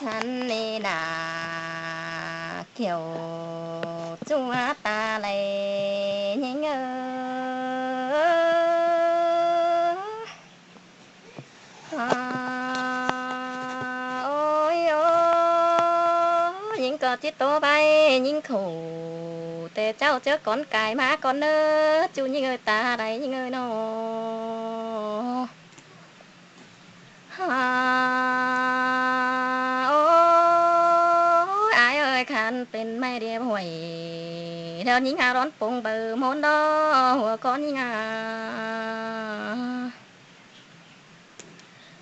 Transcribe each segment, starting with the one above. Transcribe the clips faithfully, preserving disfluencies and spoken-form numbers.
Hăn ꞌnị nả, Kiẻo ꞌchua ta đảy ꞌnhính ơ. Ôi ơ, ꞌnhính ꞌcọ ꞌchí ꞌtố ꞌvạy ꞌnhính khổ, té ꞌchạu ꞌchớ cón cai ꞌmá cón ꞌnớ, ꞌchu ꞌnhính ơ ta đảy ꞌnhính ơ ꞌnọ. Ôi, ải ơi, khăn pên ꞌmạy điệp huổi, ꞌlẹo ꞌnhính ha ꞌlón pông baư ꞌmôn đó, hua cón ꞌnhính a.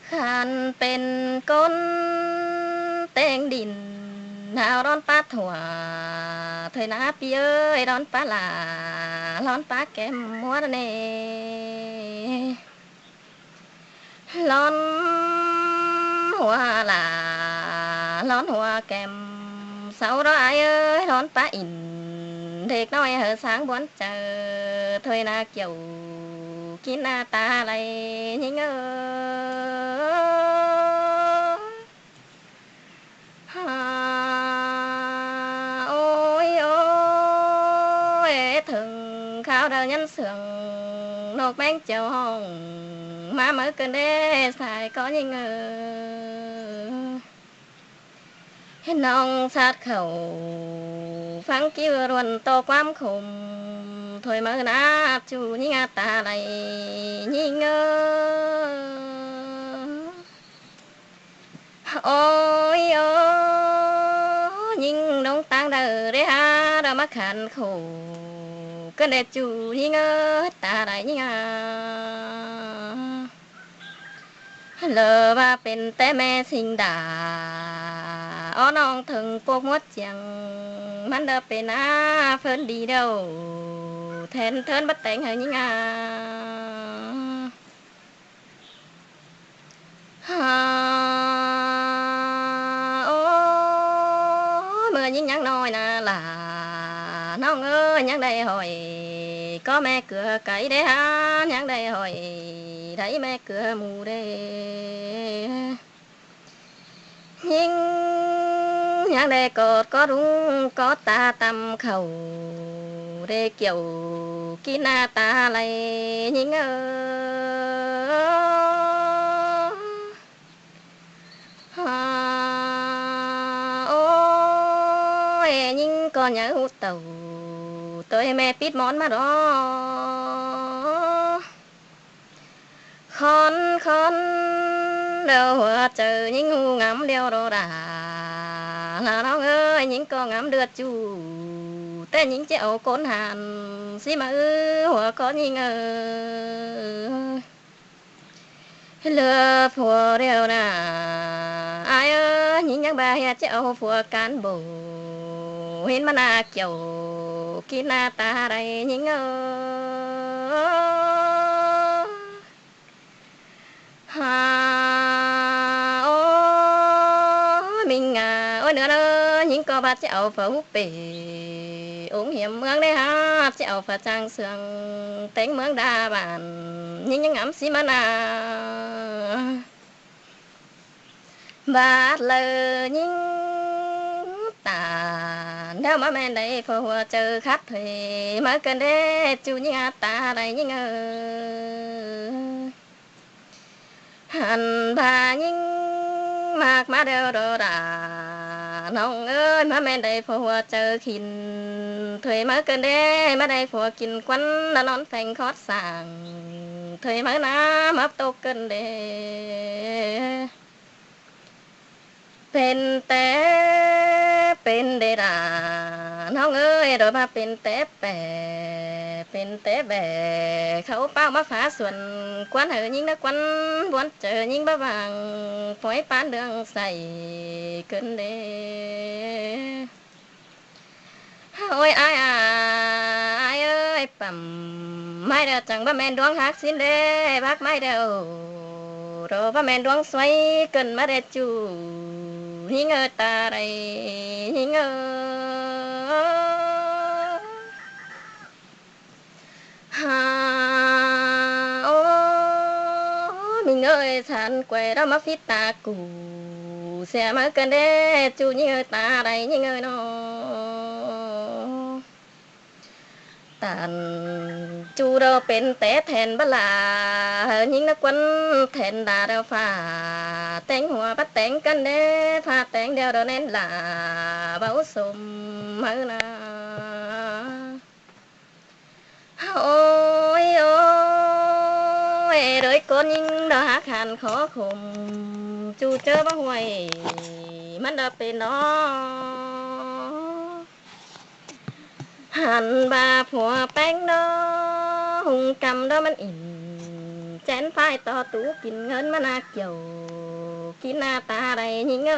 Khăn pên ꞌcốn ꞌtếng đin, hao ꞌlón pá thủa, thôi ꞌná ꞌpi ơi, ꞌlón pá lả, ꞌlón pá kem ꞌmúa ꞌnị. ꞌLón hua lả, ꞌlón hua kem, sau đó ải ơi, ꞌlón pá ỉn, đếc ꞌnọi hảư sáng bón chaư, thôi ꞌná Kiẻo kin a ta đảy ꞌnhính ơ. Ôi ơ, thửng kháo đaư ꞌnhắn sương, ꞌnộc ꞌméng chẻo ꞌhọng ꞌmá máư ꞌcợn đé sai có ꞌnhính ơ. ꞌNọng sat khảu ꞌphắng ꞌcứn ꞌluôn ꞌto ꞌquám khôm, thôi máư ꞌnạ ꞌchu ꞌnhính a ta đảy ꞌnhính ơ. Ôi ơ, ꞌnhính ꞌlống ꞌtáng đaư đé hák, đaư ꞌmá khăn khổ ꞌcợn đé ꞌchu ꞌnhính ơ, ta đảy ꞌnhính a. Lỏ ꞌva pên té ꞌme ꞌsịn đa, ók ꞌnọng thửng ꞌpộc ꞌmuôn chiêng, ꞌmắn đaư pên a ꞌphớn đi đaư, then thớn bắt téng hảư ꞌnhính a. Ôi, ꞌmưa ꞌnhính ꞌnhắng ꞌnọi ꞌnạ lả, ꞌnọng ơi, ꞌnhắng đảy hỏi có ꞌme ꞌcứa cáy đé hák, ꞌnhắng đảy hỏi đảy ꞌme ꞌcứa ꞌmu đé. ꞌNhính ꞌnhắng đảy cót có ꞌlung có ta tăm khảu, đảy Kiẻo kin a ta đảy ꞌnhính ơ. Ôi, ꞌnhính ꞌcọ nháư ꞌhụ tảu, ꞌtoi ꞌme pít ꞌmón ꞌmá đó. Khón khón, ꞌlẹo hua chaư ꞌnhính ꞌhụ ngắm ꞌlẹo đó đa. Lả ꞌnọng ơi, ꞌnhính ꞌcọ ngắm đưa ꞌchu, té ꞌnhính ꞌchí au ꞌcốn hăn ꞌsí ꞌmá ư, hua có ꞌnhính ơ. ꞌLứa phua ꞌlẹo ꞌnạ, ải ơ, ꞌnhính ꞌnhắng ꞌva ꞌhịa ꞌchí au phua cán bộ, hên ꞌmắn ꞌnạ Kiẻo kin a ta đảy ꞌnhính ơ. Ha, ôi, ꞌminh a, ôi, ꞌnứa ꞌnớ, ꞌnhính ꞌcọ ꞌva ꞌchí au phua hút pể, ống hiểm ꞌmướng đé hák, ꞌchí au phua ꞌchang sương, téng ꞌmướng đa bản, ꞌnhính ꞌnhắng ngắm ꞌsí ꞌmắn ꞌnạ. Bát ꞌlạ ꞌnhính ta, ꞌlẹo ꞌmá ꞌmen đảy phua hua chaư khắt thôi, ꞌmá ꞌcợn đé ꞌchu ꞌnhính a ta đảy ꞌnhính ơ. Hăn ꞌva ꞌnhính ꞌmặc ꞌmá ꞌlẹo đó đa. ꞌNọng ơi, ꞌmá ꞌmen đảy phua hua chaư khỉn, thôi ꞌmá ꞌcợn đé ꞌmá đảy phua kin quăn, ꞌnạ ꞌnón pheng khót sảng, thôi ꞌmá ꞌnạ ꞌmá ꞌtộc ꞌcợn đé. Pên té pên đé đa, ꞌnọng ơi, ꞌlẹo ꞌva pên té pẻ, pên té bẻ, khảu páo ꞌmá phá suôn, quăn hảư ꞌnhính ꞌnớ quăn, ꞌmuôn chaư ꞌnhính báu vang, pói pán ꞌlương sảy ꞌcợn đé. Ôi ải a, ải ơi, păm ꞌmạy đaư chắng báu ꞌmen ꞌluống hák ꞌsịn đé, bác ꞌmạy đaư, ꞌlẹo báu ꞌmen ꞌluống suối ꞌcợn ꞌmá đé ꞌchu ꞌnhính ơ ta đảy ꞌnhính ơ. Ha, ôi, ꞌminh ơi, săn quay ꞌlẹo ꞌmá phít ta cu, sia ꞌmá ꞌcợn đé, ꞌchu ꞌnhính ơi ta đảy ꞌnhính ơi ꞌnọ. Tản ꞌchu đaư pên té then báu lả, ꞌhứ ꞌnhính ꞌnớ ꞌquắn then đa đaư ꞌphạ téng hua bát téng ꞌcợn đé, ꞌphạ téng điêu đaư ꞌnén lả báu sôm ꞌhứ ꞌna. Ôi ôi, đới ꞌcốn ꞌnhính đaư hák hẳn khó khôm, ꞌchu ꞌchớ báu ꞌhuai ꞌmắn đaư pên ꞌnọ. Hẳn ꞌva phua ꞌpéng ꞌnọ, ꞌhung ꞌcắm đaư ꞌmắn ỉn, chén ꞌphái ꞌto tú kin ꞌngớn ꞌmắn ꞌna, kiẻo kin ꞌna ta đảy ꞌnhính ơi.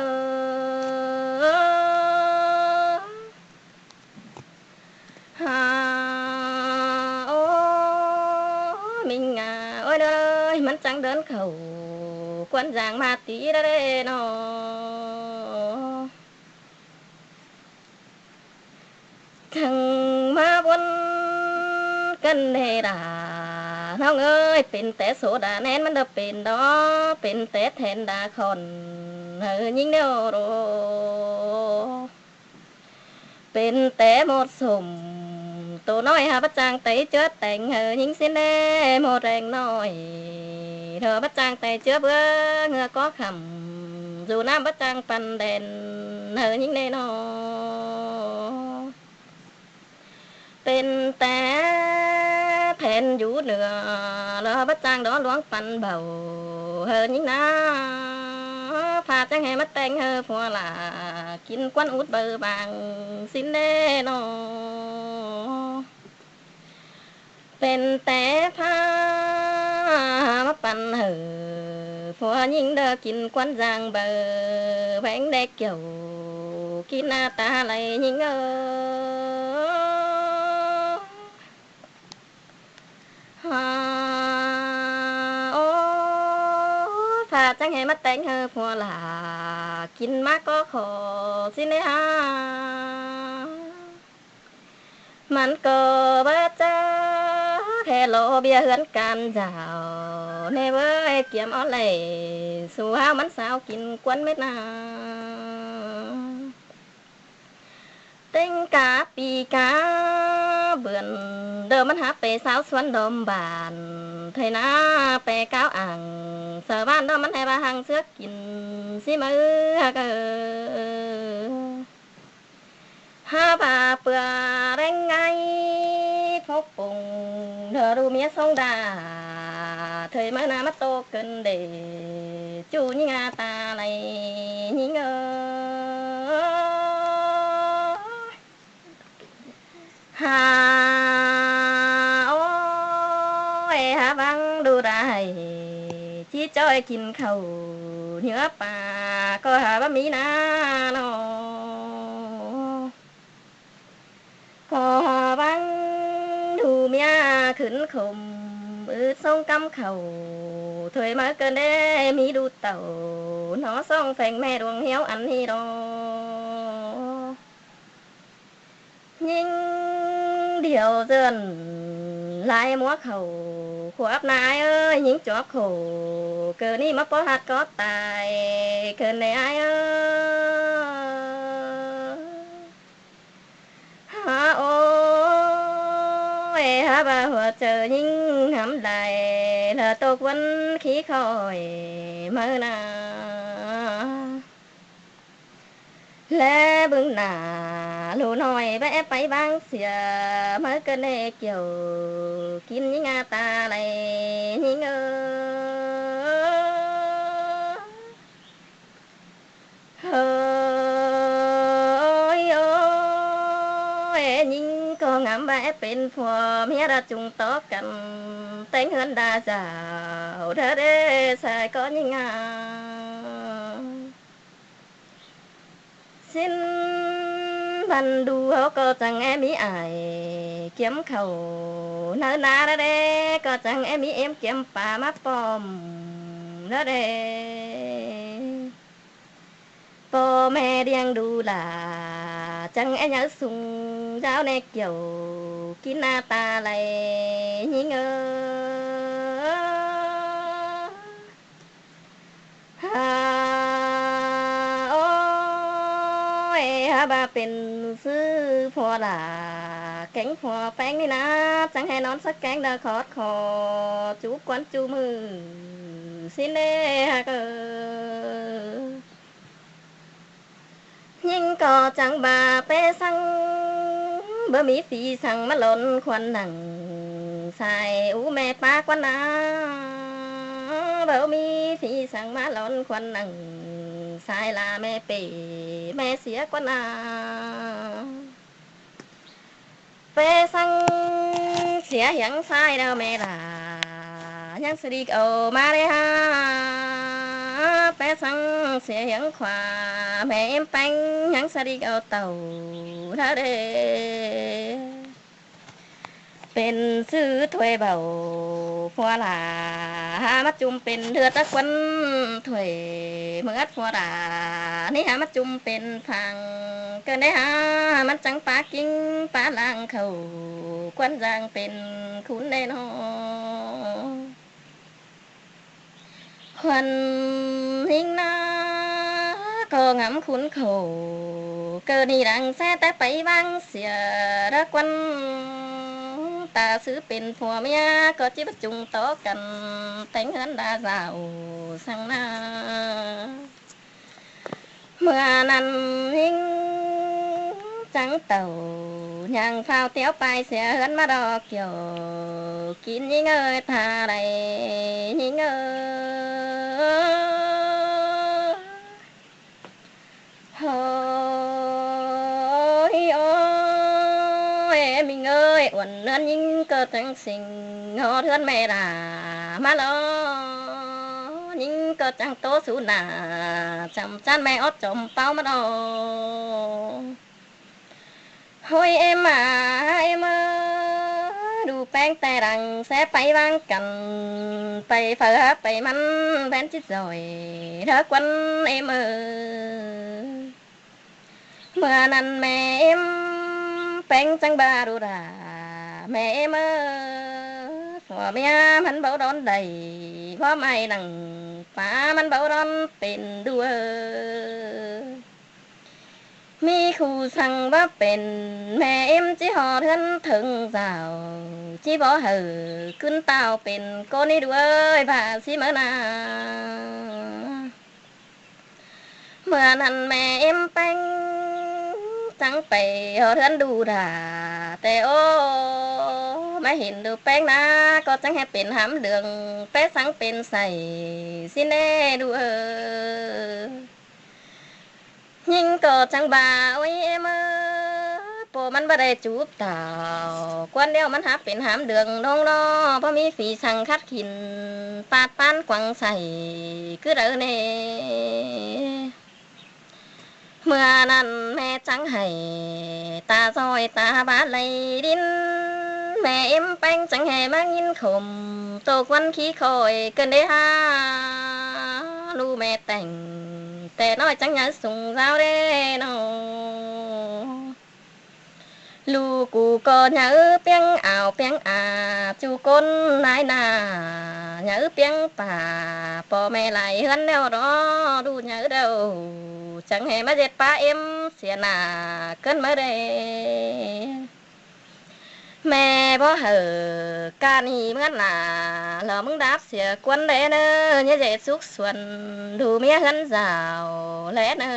Ha, ôi, ꞌmính a, ôi đơi, ꞌmắn chắng đớn khảu ꞌquắn dang ꞌmá tí đa đê ꞌnọ. Khăng ꞌmá ꞌquắn ꞌcợn đê đa, ꞌnọng ơi, pên té sổ đa ꞌnén ꞌmắn đaư pên ꞌnọ, pên té then đa khỏn, ꞌhứ ꞌnhính ꞌnéo ꞌnọ. Pên té ꞌmột sôm, tô ꞌnọi hả bát chang tay ꞌchớ téng ꞌhứ ꞌnhính ꞌsịn đé, ꞌmột ꞌlẹng ꞌnọi. Thơ bát chang tay ꞌchớ bứa ꞌngựa ꞌcó khẳm, dú ꞌnặm bát chang păn đen ꞌhứ ꞌnhính đé ꞌnọ. Pên té then dú nưa, ꞌlọ bát chang đó ꞌluống păn bảu ꞌhứ ꞌnhính ꞌna. ꞌPhạ chắng ꞌhứ ꞌmá téng ꞌhứ phua lả kin ꞌquắn út báu bang ꞌsịn đé ꞌnọ. Pên té ꞌphạ ꞌmá păn ꞌhứ phua ꞌnhính đaư kin ꞌquắn dang báu beng đé, kiẻo kin ꞌna ta đảy ꞌnhính ơi. Ha, ôi, ꞌphạ chắng ꞌhứ ꞌmá téng ꞌhứ phua lả kin ꞌmá ꞌcó khỏ ꞌsịn đé hả. ꞌMắn ꞌcọ báu chắc ꞌhứ ꞌlọ ꞌviạk ꞌhướn can dảo ꞌnị ꞌvới, kiêm ók đảy su ꞌhụ ꞌmắn sau kin ꞌquắn mết ꞌna. ꞌTếng cá pi cá bươn đaư ꞌmắn hák pay sau ꞌsuôn đom bản, ꞌtoi ꞌna pay cáo ảng sa ꞌván đaư ꞌmắn ꞌhứ ꞌva hăng ꞌsứa kin ꞌsí ꞌmá ư hák ơ. Hák ꞌva pưa ꞌlẹng ꞌngai phốc pông đaư đu ꞌmía sông đa, ꞌtoi ꞌmá ꞌna ꞌmá tô ꞌcợn đê, ꞌchu ꞌnhính a ta đảy ꞌnhính ơ. Ha, ôi, hả ꞌváng đu đảy ꞌchí ꞌchoi kin khảu, ꞌnhứa ꞌpa ꞌcọ hả báu ꞌmí ꞌna ꞌnọ. Hả ꞌváng đu ꞌmía khửn khôm, ứt sông cắm khảu, ꞌtoi ꞌmá ꞌcợn đé ꞌmí đu tảu, ꞌnọ song pheng ꞌme đuông hiếu ăn ꞌnị ꞌnọ. ꞌNhính điêu ꞌdượn lai ꞌmúa khảu, khuốp ꞌna ải ơi, ꞌnhính chóp khổ, ꞌcợn ꞌnị ꞌmá ꞌpó ꞌhặt ꞌcó tai, ꞌcợn ꞌnị ải ơi. Hả ôi, hả ꞌva hua chaư ꞌnhính hẳn lai, lỏ tốc ꞌvắn khí khỏi ꞌmá ꞌna. Lé bưng nả ꞌlụk ꞌnọi báu é pay ꞌváng sia, ꞌmá ꞌcợn đé kiẻo kin ꞌnhính a ta đảy ꞌnhính ơ. Hơi ôi, ꞌnhính ꞌcọ ngắm ꞌva é pên phua ꞌmía đa chung tó căn, téng ꞌhướn đa dảo đa đé sai ꞌcọ ꞌnhính a. ꞌSịn băn đu ꞌháu ꞌcọ chắng é ꞌmí ải kiêm khảu, ꞌnhớ ꞌna đa đé ꞌcọ chắng é ꞌmí êm kiêm ꞌpa ꞌmá pom đa đé. ꞌPo ꞌme điêng đu lả chắng é nháư sung dáo ꞌnẹ kiẻo kin ꞌna ta đảy ꞌnhính ơ. Hả Hák ꞌva pên ꞌsứ phua lả kéng phua ꞌpéng ꞌnị ꞌna, chắng ꞌhế ꞌnón sắc kéng đa khót khó, chúp ꞌquán ꞌchu ꞌmự ꞌsịn ꞌnê hák ơ. ꞌNhính ꞌcọ chắng ꞌva pé ꞌsắng, báu ꞌmí phi săng ꞌmá lon khuôn nẳng sai ú ꞌme pá ꞌquán ꞌna. Báu ꞌmí phi săng ꞌmá lon khuôn nẳng sai la ꞌme pể ꞌme sia ꞌquán ꞌna. Pé ꞌsắng sia hiếng sai đaư ꞌme lả, ꞌnhắng sia đi au ꞌmá đé hák. Pé ꞌsắng sia hiếng khua, ꞌme ꞌếm ꞌpéng ꞌnhắng sia đi au tảu đaư đé. Pên ꞌsứ thuê bảu phua lả, hák ꞌmá ꞌchum pên ꞌlượt ꞌlá ꞌquán thuê, ꞌmứa ꞌtứ phua lả ꞌnị hák ꞌmá ꞌchum pên phang, ꞌcọ đé hák ꞌmắn chắng pá ꞌkính pá ꞌláng khảu, ꞌquán dang pên khún đé ꞌnớ. Khuôn ꞌhính ꞌná ꞌcọ ngắm khún khảu, ꞌcọ ꞌnị đang ꞌsé té pay ꞌváng sia đá ꞌquán. Ta ꞌsứ pên phua ꞌmía ꞌcọ ꞌchí báu chung tó căn, téng ꞌhướn đa dảo săng ꞌna. ꞌMưa ꞌnặn ꞌhính chắng tảu, ꞌnhắng phao tiếu pay sia ꞌhướn ꞌmá đo kiẻo, kin ꞌnhính ơi ta đảy ꞌnhính ơi. Hôi ôi, ꞌmính ơi, uôn ꞌnướn ꞌnhính ꞌcọ chắng sing ꞌhọt ꞌhướn ꞌme lả ꞌmá lo. ꞌNhính ꞌcọ chắng ꞌtố sú nả, chăm ꞌchăn ꞌme ót chom ꞌpáu ꞌmá lo. Hôi ꞌếm a, ꞌếm ơ, đu ꞌpéng té đang ꞌsé pay ꞌváng căn, pay phaư hák pay ꞌmắn ꞌvén ꞌchí doi đá ꞌquán ꞌếm ơ. ꞌMưa ꞌnặn ꞌme ꞌếm ꞌpéng chắng ꞌva đu đả, ꞌme ꞌếm ơ, phua ꞌmía ꞌmắn báu đón đảy, báu ꞌmạy nẳng pá ꞌmắn báu đón pên đu ơ. ꞌMí khu săng báu pên, ꞌme ꞌếm ꞌchí ꞌhọt ꞌhướn thớng dảo, ꞌchí báu hảư ꞌcứn táo pên ꞌcốn ꞌnị đu ơi, ꞌva ꞌsị ꞌmá ꞌna. ꞌMưa ꞌnặn ꞌme ꞌếm ꞌpéng chắng pay ꞌhọt ꞌhướn đu đả, té ố, ꞌmá hên đu ꞌpéng ꞌna ꞌcọ chắng ꞌhế pên hám đường, pé ꞌsắng pên sảy ꞌsịn ꞌnê đu ơ. ꞌNhính ꞌcọ chắng ꞌva ôi ꞌếm ơ, ꞌpưa ꞌmắn báu đảy chúp tảo ꞌquán ꞌlẹo ꞌmắn hák pên hám đường ꞌnông ꞌnớ, báu ꞌmí phi săng khắt khin pát ꞌpán quăng sảy ꞌcứ đaư ꞌnê. ꞌMưa ꞌnặn ꞌme chắng hảy ta doi ta bát lay đin, ꞌme ꞌếm ꞌpéng chắng ꞌhế ꞌmá ꞌnghín khôm tô ꞌquán khí khỏi ꞌcợn đé hák. ꞌLụk ꞌme téng té ꞌnọi chắng nháư sung dáo đé ꞌnớ. ꞌLụk ꞌcọ nháư piếng ao piếng a, ꞌchu ꞌcốn nái na nháư piếng pả, ꞌpo ꞌme lai ꞌhướn ꞌlẹo ꞌnớ, ꞌlụk nháư đaư chắng ꞌhế ꞌmá ꞌdệt pá ꞌếm sia nả ꞌcợn ꞌmá đé. ꞌMe báu hảư ꞌcạ ꞌnị ꞌmứa nả, lo ꞌmứng đáp sia ꞌquán đé ꞌnớ, ꞌnhá ꞌdệt súc suôn đu ꞌmía ꞌhướn dảo đé ꞌnớ.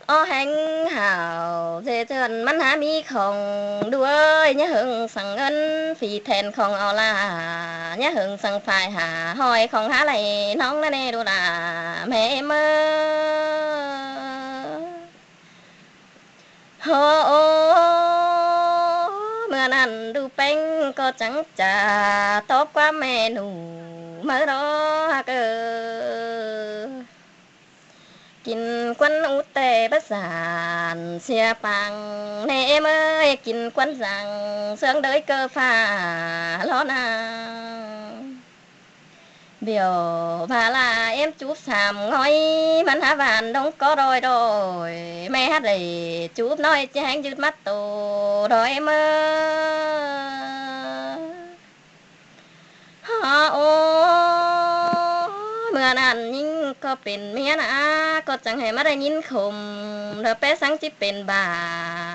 Ók ꞌhéng hảư ꞌdệt ꞌchơn ꞌmắn hák ꞌmí khong đu ơi, ꞌnhá hơng săng ơn phi then khong au la, ꞌnhá hơng săng phải hả ꞌhọi khong hák đảy ꞌnóng ꞌnớ ꞌnê đu đả ꞌme ꞌếm ơ. Hơ ơ, ꞌmưa ꞌnặn đu ꞌpéng ꞌcọ chắng chả tóp ꞌquám ꞌme ꞌnụ ꞌmá ꞌnớ hák ơ. Kin ꞌquán út té bát dản sia pang ꞌnê ꞌếm ơi, kin ꞌquán dang ꞌsướng đới ꞌcơ pha lo na. Bẻo ba la ꞌếm chúp sam ꞌngói, ꞌmắn hák van đông ꞌcó đoi đoi, ꞌme hák đảy chúp ꞌnọi ꞌchí ꞌhéng dứt mát tô đoi ꞌếm ơ. Hơ ơ, ꞌNan ꞌnhính ꞌcọ pên ꞌmía ꞌnạ, ꞌcọ chắng hảư ꞌmá đảy ꞌnghín khôm, đa ꞌpé săng ꞌchí pên bả,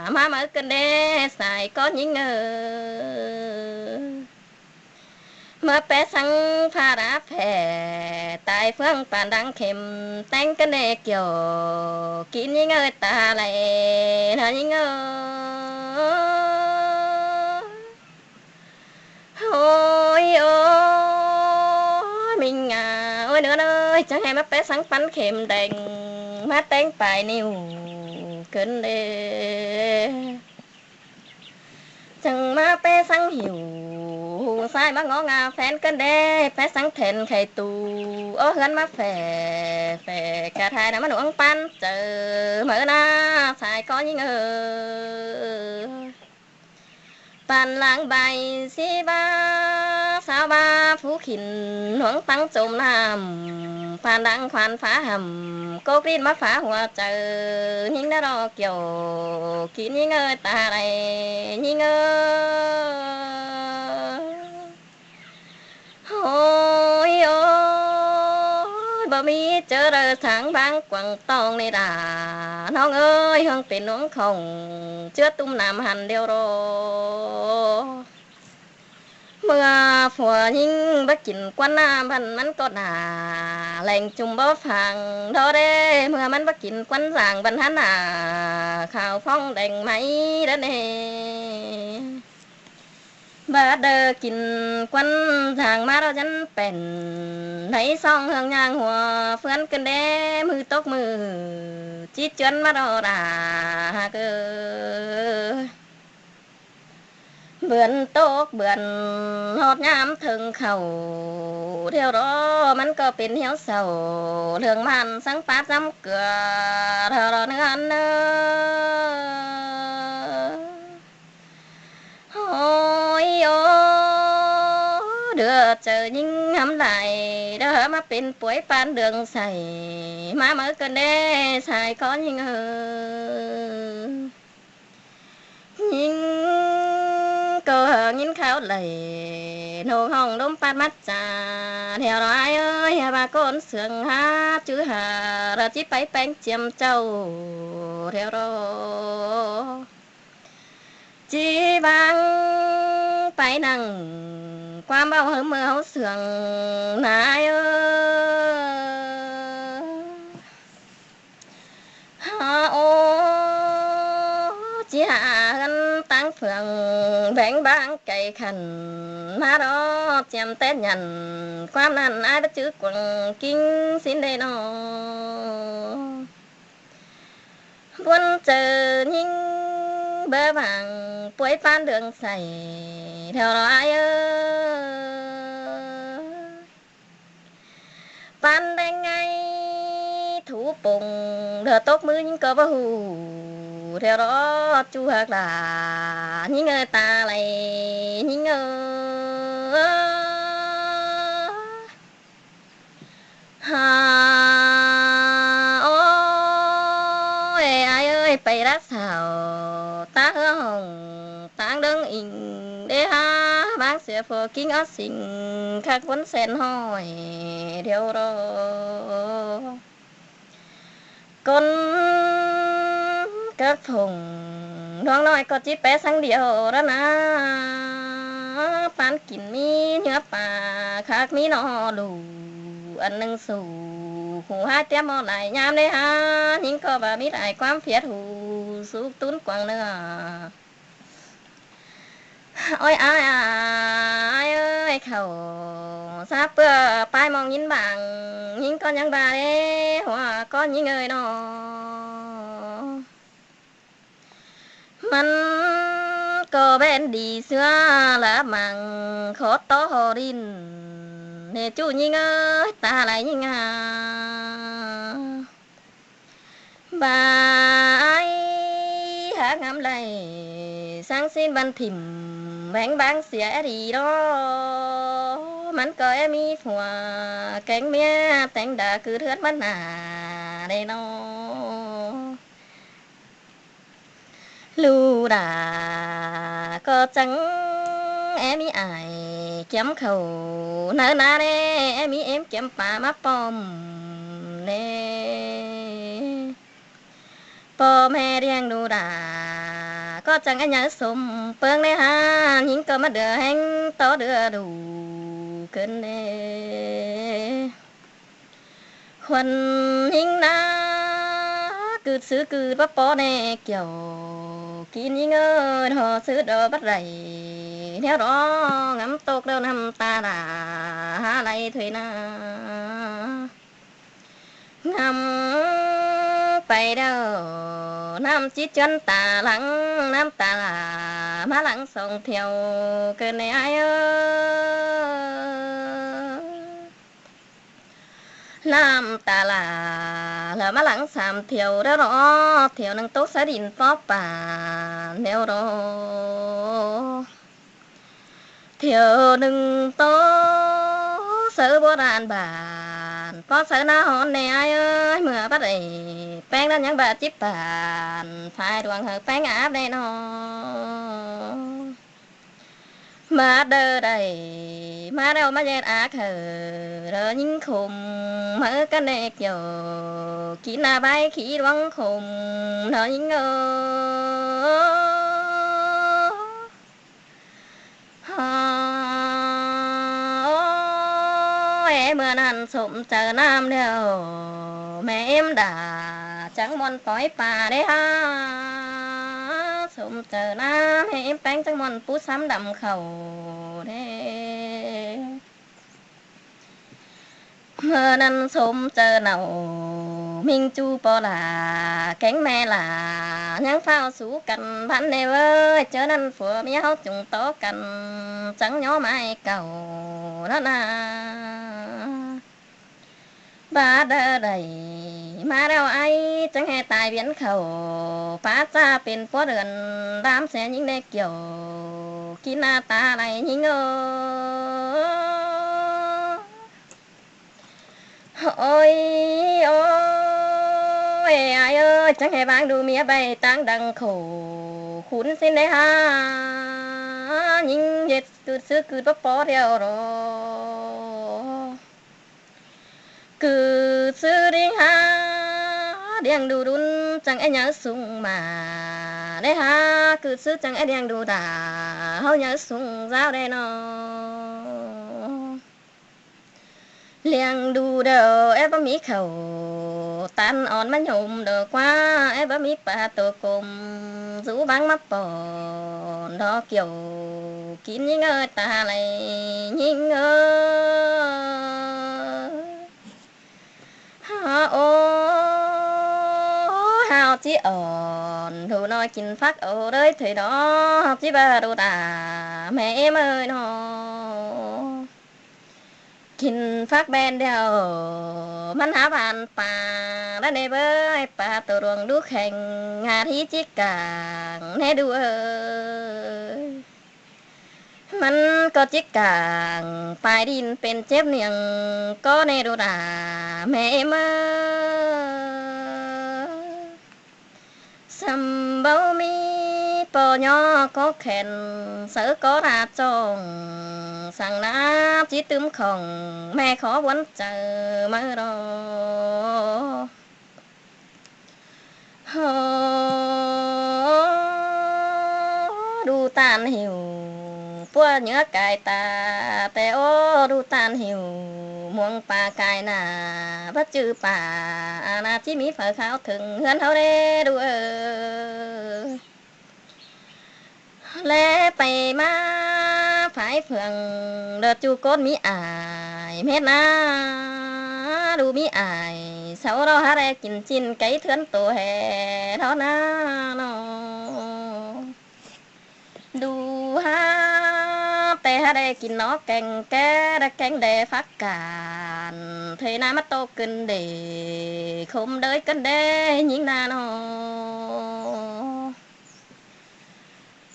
ꞌmá máư ꞌcơn đé sai ꞌcọ ꞌnhính ơi. ꞌMá ꞌpé săng ꞌphạ đa phẻ, tai ꞌphướng pản đang khêm, ꞌtếng ꞌcơn đé kiẻo, kin ꞌnhính ơi ta lai, ꞌnhính ơi. Ôi ôi, ꞌminh à, ôi ꞌnứa ơi, chắng hảư ꞌmá ꞌpé săng pắn khêm đeng, ꞌmá ꞌtếng pay ꞌniu ꞌcơn đé. Chắng ꞌmá ꞌpé săng hiu, sai ꞌmá ngó nga phén ꞌcơn đé, ꞌpé săng then khay tu, ố ꞌhướn ꞌmá phẻ, phẻ cả thai ꞌnạ ꞌmá nuống pán chaư, máư ꞌnạ, sai ꞌcọ ꞌnhính ơi. Pản lăng bai sí ba, sáo ba phú khỉn, nuống păng chôm ꞌnặm, pản đang khoăn phá hẳm, cốc ꞌlịt ꞌmá phá hua chaư, ꞌnhính ꞌnạ ꞌló kiẻo, kin ꞌnhính ơi ta lai, ꞌnhính ơi. Ôi ôi, báu ꞌmí ꞌchớ đaư tháng bang quảng tong ꞌnị đa, ꞌnọng ơi, ꞌhướng pên ꞌluống khong, ꞌchứa ꞌtúm ꞌnặm hẳn điêu ꞌló. ꞌMưa phua ꞌnhính báu kin ꞌquăn ꞌnạ băn ꞌmắn ꞌcọ đa, leng chum báu phang đó đé, ꞌmưa ꞌmắn báu kin ꞌquăn dang băn hẳn ꞌnạ, khảu phóng đeng ꞌmạy đó ꞌnê. Báu đaư kin ꞌquăn dang ꞌmá ꞌló chắng pên, đảy song ꞌhướng ꞌnhang hua, ꞌphướn ꞌcơn đé ꞌmự tốc ꞌmự, ꞌchí ꞌchuốn ꞌmá ꞌló đa, hák ơi. Bươn tốc bươn ꞌhọt ꞌnhám thơng khảu, ꞌlẹo ꞌló ꞌmắn ꞌcọ pên hiếu sau, ꞌlương ꞌmắn săng pát dăm ꞌcưa, ꞌlẹo ꞌló ꞌnứa ăn ơ. Ôi ôi, đứa chaư ꞌnhính hẳn lai, đa ꞌmá pên puối pán đường sai, ꞌmá máư ꞌcơn đé sai ꞌcọ ꞌnhính ơi. ꞌNhính ꞌcọ ꞌnghín kháo đảy, ꞌnô hỏng đốm pát mát cha, ꞌlẹo ꞌló ai ơi, ba ꞌcốn sương hák chứ hả, ꞌló ꞌchí pay peng chiêm chảu, ꞌlẹo ꞌló ꞌchí bang pay nẳng ꞌquám ꞌvạu hảư ꞌmưa hảư sương ꞌnị ơ. Hả ô, ꞌchí hả ꞌhướn ꞌtáng phượng, béng bang cay khăn, ꞌmá ꞌló chiêm tết nhẳn, ꞌquám ꞌnặn ai báu chứ quảng kính xin đê ꞌnọ. Buôn chaư ꞌnhính báu bang puối pán đường sai, ꞌlẹo ꞌló ai ơ. Pán đeng ꞌngai thú pông, đa tốc ꞌmự ꞌnhính ꞌcọ báu hủ, ꞌlẹo ꞌló ꞌchu hák đa, ꞌnhính ơi ta lai, ꞌnhính ơi. Hả ôi, ai ơi, pay đa sáo, ta hứa hỏng, ꞌtáng đớng inh, đê hả, bang sia phua kính ót sing, khắc ꞌcốn sen hỏi, ꞌlẹo ꞌló ꞌcốn cắp phông, ꞌluống ꞌnọi ꞌcọ ꞌchí pé săng điêu ꞌló ꞌnạ. Pán kin ꞌmí ꞌnhứa pả, khắc ꞌmí ꞌno lủ, ăn ꞌnưng sủ, hủ ꞌhại tiêm ꞌmo lai ꞌnhám đê hả, ꞌnhính ꞌcọ báu ꞌmí lai ꞌquám phiết hủ, súc tún quảng ꞌnưa. Ôi ai ai ơi, khảu sáp ꞌpưa pay ꞌmong ꞌnhính bang, ꞌnhính ꞌcọ ꞌnhắng ba đê, hua ꞌcọ ꞌnhính ơi ꞌnọ. ꞌMắn ꞌcọ bén đi ꞌsứa, láp mang khót tó hô đin, ꞌnê ꞌchu ꞌnhính ơi, ta lai ꞌnhính à. Ba ai hák ngắm lai, săng ꞌsịn băn thỉm, béng bang sia đi ꞌló. ꞌMắn ꞌcọ é ꞌmí phua, kéng ꞌmía téng đa cứ thướt ꞌmắn nả đê ꞌnọ. ꞌLu đa ꞌcọ chắng é ꞌmí ai, kiém khảu nớ ná ꞌnị, é ꞌmí ꞌếm kiém pá ꞌmá pom ꞌnị. ꞌPo ꞌme ꞌliệng đu đả ꞌcọ chắng é nháư sôm ꞌpơng ꞌnị hả, ꞌnhính ꞌcọ ꞌmá đưa ꞌhéng tó đưa đủ cơn ꞌnị. Khuôn ꞌnhính ná, ꞌcựt ꞌsứ ꞌcựt báu ꞌpo ꞌnị, Kiẻo Kín ꞌnhính ơi, ꞌhọ ꞌsứ đó bắt đảy ꞌnéo đó, ngắm tốc ꞌlẹo ꞌnặm ta đả hả đảy thuê ná. Ngắm pay đeo ꞌnặm ꞌchí ꞌchướn ta lăng, ꞌnặm ta đả ꞌmá lăng song thiêu cơn ꞌnị ải ơi. ꞌNặm ta đả lỏ ꞌmá lăng sam thiêu đó đó, thiêu ꞌnưng tốc sáư đin ꞌpó pản ꞌnéo đó. Thiêu ꞌnưng tốc sáư bó đan bản, ꞌpó sáư ná hón ꞌnị ải ơi, ꞌmưa bắt đảy ꞌpéng ꞌnặn ꞌnhắng bả chíp bản, phải đuang hảư ꞌpéng áp ꞌnị nó. ꞌMá đơ đảy ꞌmá ꞌlẹo ꞌmá ꞌdệt ác hảư, ꞌlẹo ꞌnhính khôm máư cá ꞌnị Kiẻo Kín ná bái khí đuang khôm ꞌnọ ꞌnhính ơ. Ơ, ơ, ꞌmưa ꞌnặn sôm chaư ꞌnặm ꞌlẹo, ꞌme ꞌếm đả chắng ꞌmuôn tói pá đảy hả. Sôm chaư ꞌnặm ꞌme ꞌếm ꞌpéng chắng ꞌmuôn pú sắm đăm khảu đảy. ꞌMưa ꞌnặn sôm chaư nảu ꞌminh ꞌchu ꞌpo lả kéng ꞌme lả ꞌnhắng ꞌphạo sú căn bắn ꞌnị ꞌvới. ꞌChớ ꞌnặn phua ꞌmía ꞌháu chung tó căn chắng ꞌnhó mai cảu ꞌnặn ná. Bá đơ đảy ꞌmá ꞌlẹo ải chắng ꞌhê tai viến khảu, pá ꞌchạ pên pua đươn đam sia ꞌnhính ꞌnị Kiẻo Kín ná ta đảy ꞌnhính ơ. Ôi, ôi, ải ơi, chắng ꞌhê ꞌváng đu ꞌmía bay ꞌtáng đăng khổ khún ꞌsịn đảy hả. ꞌNhính ꞌdệt ꞌcựt ꞌsứ ꞌcựt báu ꞌpo ꞌlẹo đó. ꞌCựt ꞌsứ ꞌlịnh hả, ꞌliệng đu đun chắng é nháư sung ꞌmá đảy hả, ꞌcựt ꞌsứ chắng é ꞌliệng đu đả ꞌháu nháư sung dao đảy nó. ꞌLiệng đu đẻo é báu ꞌmí khảu, tan ón ꞌmá nhôm đo ꞌquá, é báu ꞌmí pá tô côm dú báng ꞌmá pon đó Kiẻo Kín ꞌnhính ơi, ta đảy ꞌnhính ơ. Hả, ô, hảu ꞌchí ỏn đu ꞌnọi kin phắc ô đới thuê đó, ꞌchí ꞌva đu đả ꞌme ꞌếm ơi nó. Kin phắc ꞌben đẻo ꞌmắn hák ꞌván pá đá ꞌnị ꞌvới, pá tô đuang đú kheng ngả ꞌhí ꞌchí cảng ꞌnị đu ơi. ꞌMắn ꞌcọ ꞌchí cảng pay đin pên chếp niêng ꞌcọ ꞌnị đu đả ꞌme ꞌếm ơ. Sắm báu ꞌmí ꞌpo ꞌnhó ꞌcọ khen, sáư ꞌcọ đa chong, săng ná ꞌchí tứm khong, ꞌme khó ꞌhuốn chaư máư đó. Hơ, đu ꞌtan hiu ꞌpúa ꞌnhứa cai ta, té ố đu ꞌtan hiu muông pá cai nả, báu chứ pá a ná ꞌchí ꞌmí phaư kháo thửng ꞌhướn ꞌháu đé đu ơi. Lé pay ꞌmá phái phường đợt ꞌchu cốt ꞌmí ải mết ná, đu ꞌmí ải sau đó hák đé kin ꞌchịn cáy ꞌthướn tô ꞌhế đó ná nó. Đu hák té hák đé kin nó keng ké đá keng đé phák cản, thuê ná ꞌmá tô cơn đế khôm đới cơn đế ꞌnhính ná nó.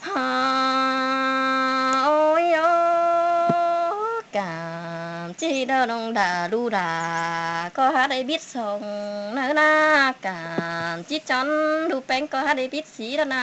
Hả, ôi ơ, cản ꞌchí đao đong đả đu đả ꞌcọ hák đé bít song ná ná, cản ꞌchí chón đu ꞌpéng ꞌcọ hák đé bít sí đó ná.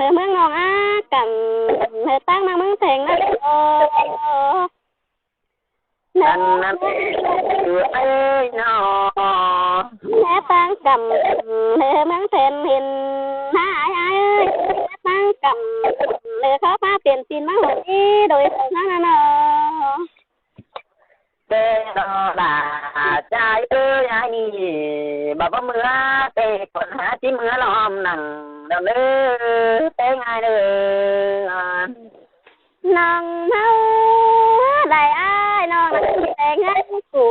Ơ, ꞌmướng ꞌnọng a cẳng, ơ, ꞌtáng ꞌmướng ꞌmướng Theng ꞌnặn. Ơ, ꞌnặn, ꞌnặn, ơ, ơi ꞌnọ. ꞌMé ꞌtáng cẳng, ơ, ꞌmướng Theng hên, há ai ai ơi, ꞌmé ꞌtáng cẳng, ơ, khó phá tiền tin ꞌmá hổ đi đuổi tàu ꞌnặn ꞌnọ. Té lo đa ꞌchái ơi ai ꞌnị, báu báu ꞌmứa, té ꞌcốn hák ꞌchí ꞌmứa ꞌlóm nẳng, đau ꞌnớ, té ꞌngai ꞌnớ. ꞌNọng ꞌháu đảy ai ꞌnọng nẳng té ꞌngai ꞌcú,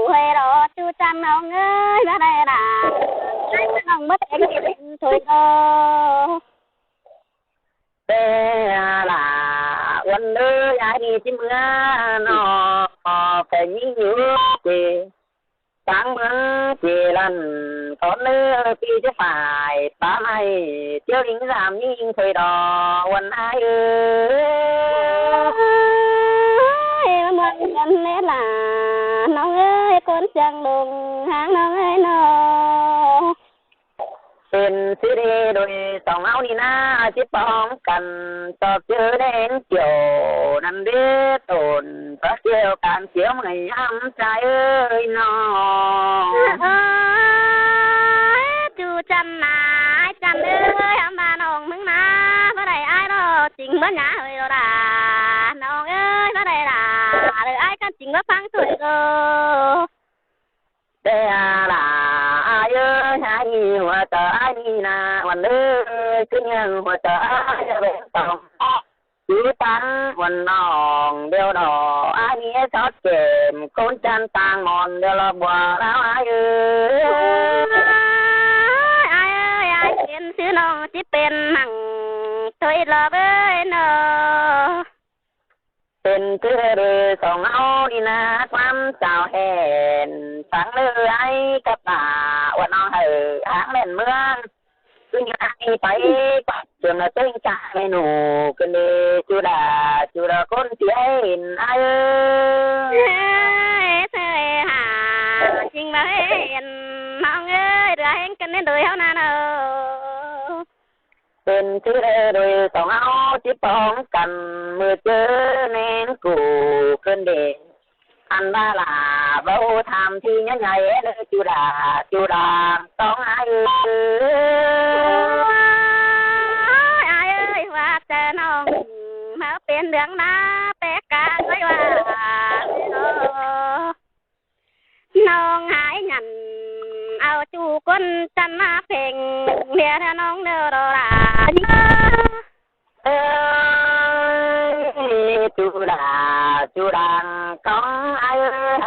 hơi lo ꞌchu chăm ꞌnọng ơi, báu đảy đa, ai ꞌnọng báu té thôi lo. Té đa, uôn ơi, ai ꞌnị ꞌchí ꞌmứa ꞌnọ, pay ꞌnhính dú ꞌchí, ꞌtáng ꞌmướng ꞌchí lăn, ꞌcốn ơi, ꞌpi ꞌchí phải, pá ꞌmạy, ꞌtiếu lính dám ꞌnhính thôi đo, uôn ai ơi. Ơi, ꞌmá muôn ꞌmướng ꞌnê lả, ꞌnọng ơi, ꞌcốn Siêng Lùng, háng ꞌnọng ơi ꞌnọ. Pên ꞌsứ đê đuổi song ꞌháu ꞌnị ꞌná, ꞌchí pong căn, ꞌchọ ꞌchớ đen chiêu, ꞌnặn đế tổn, ꞌchọ chiêu cang chiêu ꞌmơi ꞌhăm ꞌchái ơi ꞌnọ. Ơ, ꞌchu chăm ꞌnạ, ai chăm ơi, ꞌhăm ꞌva ꞌnọng ꞌmướng ꞌnạ, báu đảy ai lo, chính báu nhá hơi lo đa, ꞌnọng ơi, báu đảy đa, đảy ai căn chính báu phắng thôi lo. Té đa, ai ơi, ai ꞌnị hua ꞌtơ ai ꞌnị ꞌnạ, uôn ơi, ꞌcứ ꞌnhắng hua ꞌtơ ai ꞌnị ꞌvén tỏng. Chứ ꞌtáng uôn ꞌnọng điêu đo, ai ꞌnị sót chêm, ꞌcốn chăn ꞌtáng mon điêu lo bua ꞌláo ai ơi. Ai ơi, ai pên ꞌsứ ꞌnọng ꞌchí pên mẳng thôi lo ơi ꞌnọ. Pên ꞌchớ đuổi song ꞌháu ꞌnị ꞌnạ, ꞌquám chao hên, sáng lư ai cắp ꞌva, uôn ꞌnọng hảư háng ꞌmen ꞌmướng. ꞌCứ ꞌnhắng ai pay, ꞌquám chiêm ꞌla ꞌtếng cha ꞌme ꞌnụ, ꞌcứn đi ꞌchu đa, ꞌchu đa ꞌcốn tiên ai ơi. Ơi, ơi hả, chính báu hên, ꞌnọng ơi, đuổi hên ꞌcứn đi đuổi ꞌháu ꞌnạ ꞌnọ. Pên ꞌchớ đuổi song ꞌháu ꞌchí pong căn, ꞌmưa ꞌchớ ꞌnén ꞌcú ꞌcứn đi. Ăn ꞌva lả báu tham ꞌchí nhá nhay ꞌnớ, ꞌchu đa, ꞌchu đa, tong ai ơi. Ơi, ai ơi, hua ꞌchớ ꞌnọng, ꞌmá pên ꞌlướng ꞌnạ, pék ca ꞌchoi ꞌva. ꞌNọng hák nhẳn au ꞌchu ꞌcốn chăn ꞌmá pheng, ꞌliê ꞌnọng điêu đo đa. Ơi, ꞌchu đa, ꞌchu đa, tong ai ơi.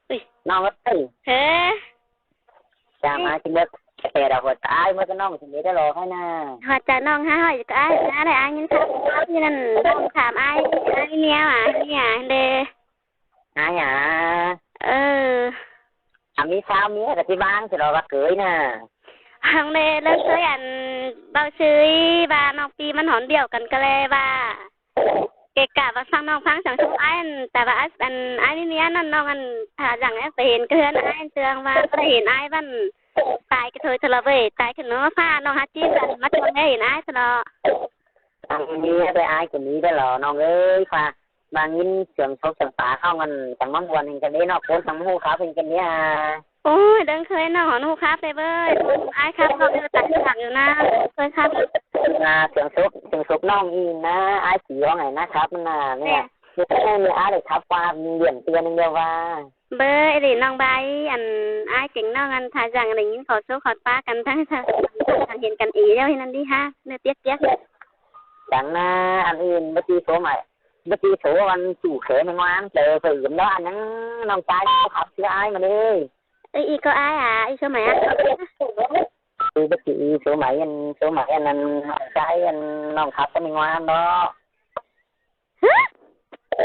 Ui. ꞌNọng ơi. Hế. Chăm ai ꞌchí ꞌmứa, té đa hua ꞌtơ ai ꞌmứa ꞌcọ ꞌnọng ꞌchí ꞌmứa ꞌtơ lo ꞌhại ꞌnạ. Hua ꞌchớ ꞌnọng hả, hỏi ꞌcọ ai, ꞌchớ đảy ai ꞌnhính khắp, ꞌnhính ꞌnặn, ꞌnọng tham ai, ai ꞌmía à, ꞌmía à, đê. Ai à. Ơ. À, ꞌmí ꞌsáo ꞌmía ꞌcọ ꞌchí ꞌváng ꞌchí lo ꞌva cưới ꞌnạ. Hong đê ꞌlớng ꞌsới ăn báu ꞌsứ ꞌva ꞌnọng ꞌpi ꞌmắn hỏn điêu căn ꞌcọ ꞌlẹ ꞌva. Kể cả ꞌva săng ꞌnọng ꞌphắng săng súp ai ăn, ta ꞌva ăn ai ꞌmí ꞌmía ꞌnặn ꞌnọng ăn, thả dẳng ăn pay hên ꞌcọ ꞌhướn ai ăn ꞌtương ꞌva ꞌva hên ai ꞌvắn tai ꞌcọ thôi thôi lo ꞌvới, tai ꞌcọ ꞌnớ ꞌphạ ꞌnọng hák ꞌchí ꞌvắn ꞌmá chuôn ꞌmía hên ai thôi lo. Ăn ꞌmí ꞌmía ꞌtẹ ai ꞌcọ ꞌmí ꞌtẹ lo ꞌnọng ơi, ꞌphạ ꞌva ꞌnghín siêng sốp siêng pá ꞌhong ăn săng ꞌmắn ꞌmuôn hên căn đế ꞌnọ, ꞌcốn săng ꞌmắn ꞌhụ khắp hên căn đế à. Ôi, đơng ꞌkhới ꞌnọng hỏn ꞌhụ khắp ꞌtẹ ꞌvới. Ai khắp ꞌnọng ꞌnớ tẳng tẳng dú ꞌnạ. Khới khắp. À, siêng sốp, siêng sốp ꞌnọng ꞌnị ꞌnạ, ai ꞌchí ꞌhong ai ꞌnạ khắp ꞌnặn ꞌnạ. Nè. Nè. Ơ, ꞌnị ai đảy khắp ꞌquá điểm ꞌtưa ꞌnưng điêu ꞌva. Bơ, ê đi ꞌnọng ꞌva, ăn ai kéng ꞌnọng ăn thả dẳng đảy ꞌnghín khảu sốp khảu pá căn thẳng thẳng hên căn ê điêu hên ăn đi hả? ꞌNớ piếc piếc. Dẳng ꞌnạ, ăn ứn báu ꞌchí số mai. Báu ꞌchí số ăn chủ khé ꞌmí ꞌngoan, chả phải gớm đó ăn ꞌnăng ꞌnọng ꞌchái khắp ꞌchí ai ꞌmá đê. Ê, ê, có ai à? Ê, số máy à? Ê, báu ꞌchí số máy ăn, số máy ăn, ăn, ꞌchái ăn ꞌnọng khắp ꞌmí ꞌngoan đó. Hả?